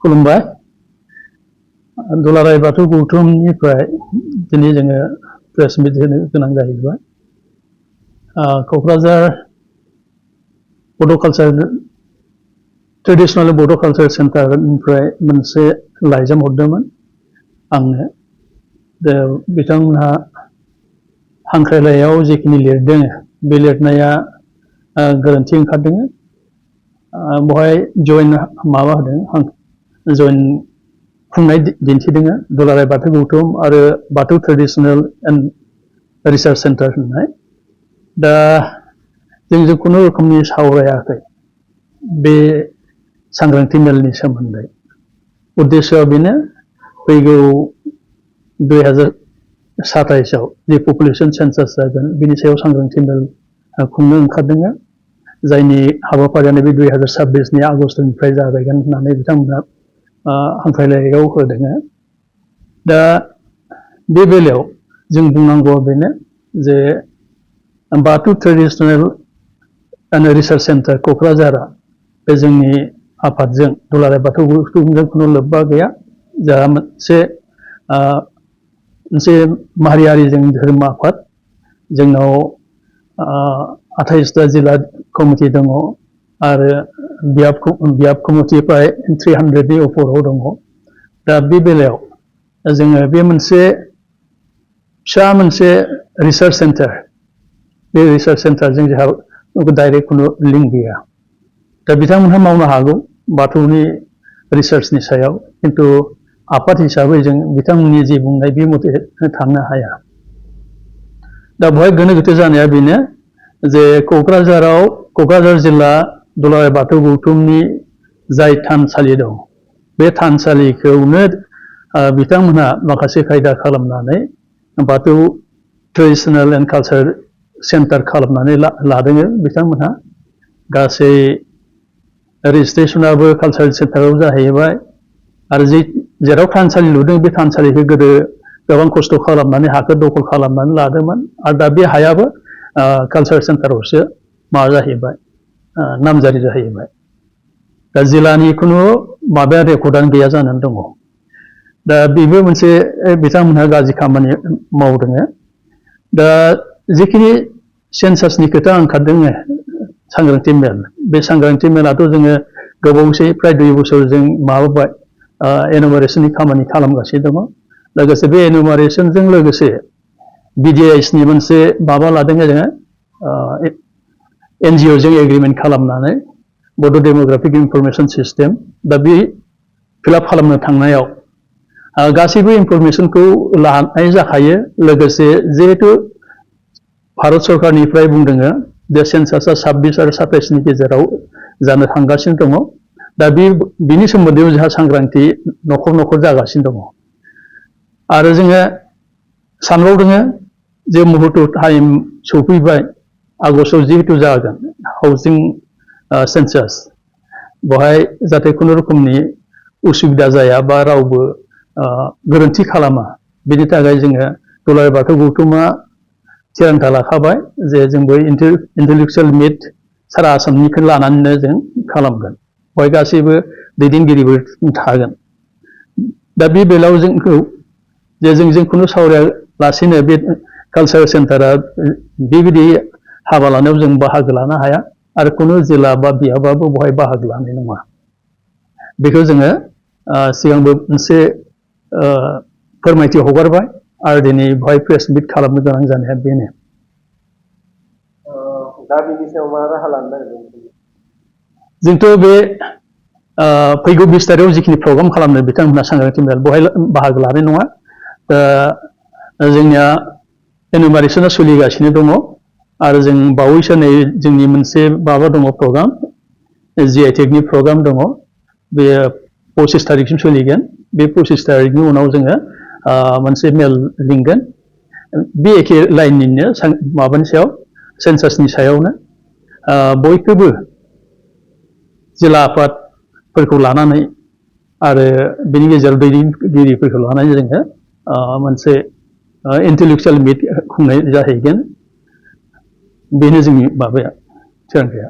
खुलुमबाय दुलाराय बाथौ गौथुमनिफ्राय दिनै जोङो प्रेस मिट होनो गोनां जाहैबाय क'क्राझार ट्रेडिशनेल बड' कालचार सेन्टारनिफ्राय मोनसे लाइजाम हरदोंमोन आंनो बिथांमोनहा हांख्रायलाइयाव जिखिनि लिरदों बे लिरनाया गोरोन्थि ओंखारदों बहाय जइन माबा होदों जइन खुंनाय दिन्थिदों दुलाराय बाथौ गौथुम आरो बाथौ ट्रेडिशनेल एन्ड रिसार्च सेन्टार होननाय दा जों खुनु रोखोमनि सावरायाखै बे सांग्रांथि मेलनि सोमोन्दै उद्देश्यआ बेनो फैगौ 2027 जे पपुलेसन सेन्सास जागोन बिनि सायाव सांग्रांथि मेल खुंनो ओंखारदों जायनि हाबाफारियानो बे 2026 नि आगष्टनिफ्राय जागायगोन होननानै बिथांमोना हांख्रायलाइयाव होदों दा बे बेलायाव जों बुंनांगौआ बेनो जे बाथौ ट्रेडिशनेल एन्ड रिसार्च सेन्टार क'क्राझारा बे जोंनि आफादजों दुलाराय बाथौ गौथुमजों खुनु लोब्बा गैया जाहा मोनसे माहारियारि जोंनि धोरोम आफाद जोंनाव 28टा जिल्ला कमिटि दङ आरो बियाब कमिटि प्राय 300नि उपराव दङ दा बे बेलायाव जोङो बे मोनसे फिसा मोनसे रिसार्च सेन्टार बे रिसार्च सेन्टारजों जोंहा डाइरेक्ट खुनु लिंक गैया दा बिथांमोनहा मावनो हागौ बाथौनि रिसार्चनि सायाव किन्तु आफाद हिसाबै जों बिथांमोननि जि बुंनाय बे मथे थांनो हाया दा बेवहाय गोनो गोथो जानाया बेनो जे क'क्राझार जिल्ला दुलाराय बाथौ गौथुमनि जाय थानसालि दं बे थानसालिखौनो बिथांमोनहा माखासे खायदा खालामनानै बाथौ ट्रेडिशनेल एन्ड कालचार सेन्टार खालामनानै लादों बिथांमोनहा गासै रेजिस्ट्रेसनाबो कालचारेल सेन्टाराव जाहैबाय आरो जेराव थानसालि लुदों बे थानसालिखौ गोदो गोबां खस्थ' खालामनानै हाखौ दखल खालामनानै लादोंमोन आरो दा बे हायाबो कालचारेल सेन्टारावसो माबा जाहैबाय नामजारि जाहैबाय दा जिल्लानि खुनु माबाया रेकर्डआनो गैया जानानै दङ दा बेबो मोनसे बिथांमोनहा गाज्रि खामानि मावदों दा जिखिनि सेन्सासनि खोथा ओंखारदों सांग्रांथि मेल बे सांग्रांथि मेलाथ' जोङो गोबावसै प्राय 2 बोसोर जों माबाबाय एनुमारेसननि खामानि खालामगासिनो दङ लोगोसे बे एनुमारेसनजों लोगोसे बिडिआइएसनि मोनसे माबा लादों जोङो एनजिअजों एग्रिमेन्ट खालामनानै बड' डेमोग्राफिक इनफरमेसन सिस्टेम दा बे फिलआप खालामनो थांनायाव गासैबो इनफरमेसनखौ लानाय जाखायो लोगोसे जिहेतु भारत सरकारनिफ्राय बुंदों जे सेन्सासआ 26 आरो 27 नि गेजेराव जानो थांगासिनो दङ दा बिनि सोमोन्दै जोंहा सांग्रांथि न'खर जागासिनो दङ आरो जोङो सानबावदों जे मुहुर्त टाइम सफैबाय आगस्टआव जिहेतु जागोन हाउसिं सेन्सास बेवहाय जाहाथे खुनु रोखोमनि उसुबिदा जाया बा रावबो गोरोन्थि खालामा बेनि थाखाय जोङो दुलाराय बाथौ गौथुमा थिरांथा लाखाबाय जे जोंबो इन्टेलेक्सुवेल मिट सारा आसामनिखौ लानानैनो जों खालामगोन बेवहाय गासैबो दैदेनगिरिफोर थागोन दा बे बेलायाव जोंखौ जे जों खुनु सावरायालासेनो बे कालचारेल सेन्टारा बेबायदि हाबा लानायाव जों बाहागो लानो हाया आरो खुनु जिल्ला बा बियाबाबो बेवहाय बाहागो लानाय नङा बेखौ जोङो सिगांबो मोनसे फोरमायथि हगारबाय आरो दिनै बेवहाय प्रेस मिट खालामनो गोनां जानाया बेनो दा बिनि सायाव मा राहा लानो नागिरदों जोंथ' बे फैगौ 20 तारिखआव जिखिनि प्रग्राम खालामनो बिथांमोनहा सांग्रांथि मेल बेवहाय बाहागो लानाय नङा दा जोंनिया एनुमारेसना सोलिगासिनो दङ आरो जों बावैसो नै जोंनि मोनसे माबा दङ प्रग्राम जिआइटेकनि प्रग्राम दङ बे 25 तारिखसिम सोलिगोन बे 25 तारिखनि उनाव जोङो मोनसे मेल लिंगोन बे एखे लाइननिनो माबानि सायाव सेन्सासनि सायावनो बयखौबो जिल्ला आफादफोरखौ लानानै आरो बेनि गेजेराव दैदेनगिरिफोरखौ लानानै जोङो मोनसे इन्टेलेक्सुवेल मिट खुंनाय जाहैगोन बेनो जोंनि माबाया थिरांथाया